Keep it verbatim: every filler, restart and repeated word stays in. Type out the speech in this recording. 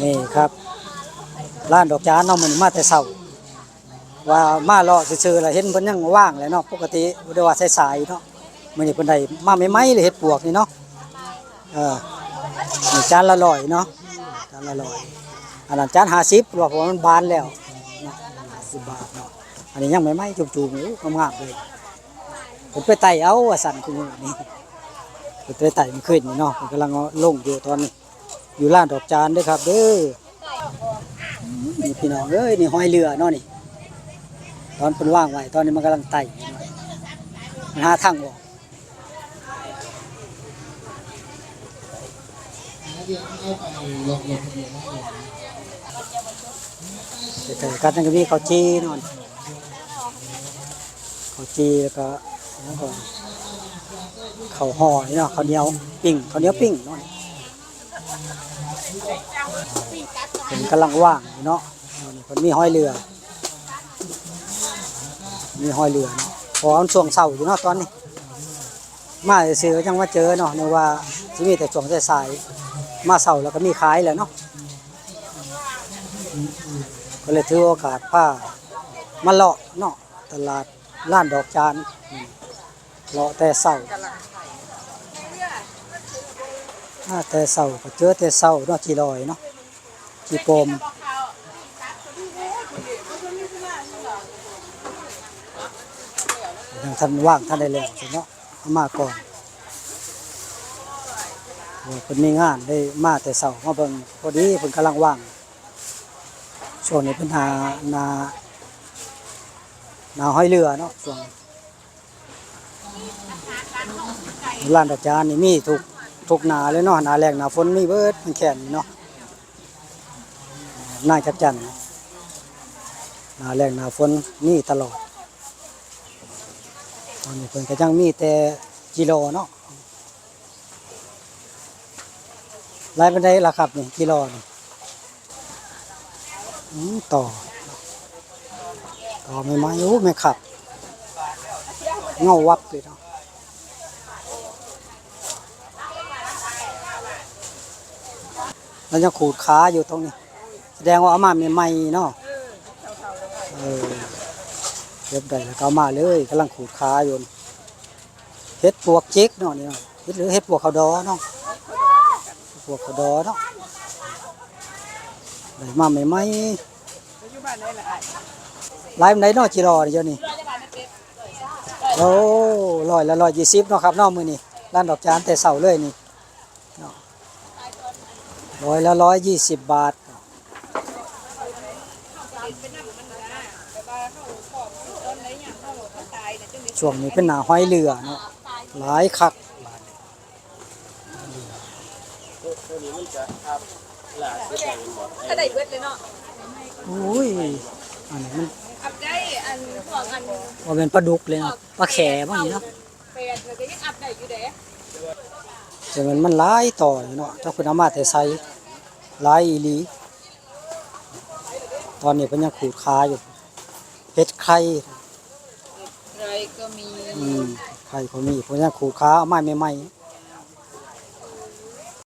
นี่ครับ ร้านดอกจานเนาะ มื้อนี้มาแต่เช้า ว่ามาเลาะซื่อๆ แล้วเห็นเพิ่นยังว่างแหละเนาะ ปกติบ่ได้ว่าสายๆ เนาะ มื้อนี้เพิ่นได้มาใหม่ๆ เลยเห็ดปวกนี่เนาะ เออ นี่จานละร้อยเนาะ จานละร้อย อันนั้นจานห้าสิบ เพราะว่ามันบานแล้วเนาะ ห้าสิบบาทเนาะ อันนี้ยังใหม่ๆ จุ่มๆ อยู่ งามๆ เลย เพิ่นไปไต่เอาว่าซั่น คือมื้อนี้ เพิ่นไปไต่มื้อคืนนี่เนาะ เพิ่นกำลังเอาลงอยู่ตอนนี้ อยู่ร้านดอกจานเด้อครับเด้อ นี่พี่น้องเอ้ย นี่หอยเรือเนาะนี่ ตอนเพิ่นวางไว้ ตอนนี้มันกำลังไต่อยู่เนาะ มันหาทางออก ใกล้ๆ กันนั่นก็มีข้าวจี่เนาะ ข้าวจี่แล้วก็ แล้วก็ข้าวห่อนี่เนาะ ข้าวเหนียวปิ้ง ข้าวเหนียวปิ้งเนาะ เพิ่นกำลังว่างอยู่เนาะ เพิ่นมีหอยเรือ มีหอยเรือเนาะ เพราะว่ามันช่วงเช้าอยู่เนาะตอนนี้ มาซื่อๆ ก็ยังมาเจอเนาะ นึกว่าสิมีแต่ช่วงสายๆ มาเช้าแล้วก็มีขายแหละเนาะ ก็เลยถือโอกาสพามาเลาะเนาะ ตลาดร้านดอกจาน เลาะแต่เช้า มาแต่เช้าก็เจอแต่เช้าเนาะ จีลอยเนาะ จีโปม ยังทันว่างทันได้แล้วเนาะ เอามาก่อน โอ้ย เพิ่นมีงานได้มาแต่เช้ามาเบิ่ง พอดีเพิ่นกำลังว่าง ช่วงนี้เป็นหน้า หน้า หน้าหอยเรือเนาะ ช่วง ร้านดอกจานนี่มีทุก ทุกหน้าเลยเนาะ หน้าแล้งหน้าฝนมีเบิด มันแค่นี้เนาะ นางจักจั่น หน้าแล้งหน้าฝนมีตลอด ตอนนี้เพิ่นก็ยังมีแต่จีลอเนาะ หลายปานใดล่ะครับนี่ จีลอนี่ อืม ต่อ ต่อใหม่ๆ โอ้ แม่นคัก เงาวับเลยเนาะ แล้วยังขูดขาอยู่ตรงนี้ แสดงว่าเอามาใหม่ๆ เนาะ เออ เก็บได้แล้วก็เอามาเลย กำลังขูดขาอยู่ เห็ดปวกจิกเนาะนี่เนาะ เห็ด หรือเห็ดปวกเขาดอเนาะ ปวกเขาดอเนาะ ได้มาใหม่ๆ หลายปานใดเนาะ จีลอนี่ เดี๋ยวนี้ โอ้ ร้อยละร้อยยี่สิบเนาะครับเนาะ มื้อนี้ ร้านดอกจานแต่เช้าเลยนี่ เนาะ ร้อยละร้อยยี่สิบบาท ช่วงนี้เป็นหน้าหอยเรือเนาะ หลายคัก ตัวนี้มันจะอัพล่าสุดได้บ่ ถ้าได้เบิดเลยเนาะ โอ้ย อันนี้มัน อัพได้ อัน พวกอัน ว่าเป็นปลาดุกเลยเนาะ ปลาแข่บ้างนี่เนาะ แปด แล้วก็ยังอัพได้อยู่เด้ แต่มัน มันหลายต่ออยู่เนาะ เจ้าเพิ่นเอามาแต่ไส หลายอีหลี ตอนนี้เพิ่นยังขูดขาอยู่ เห็ดไข่ ไข่ก็มี อืม ไข่ก็มี เพิ่นยังขูดขาเอามาใหม่ๆ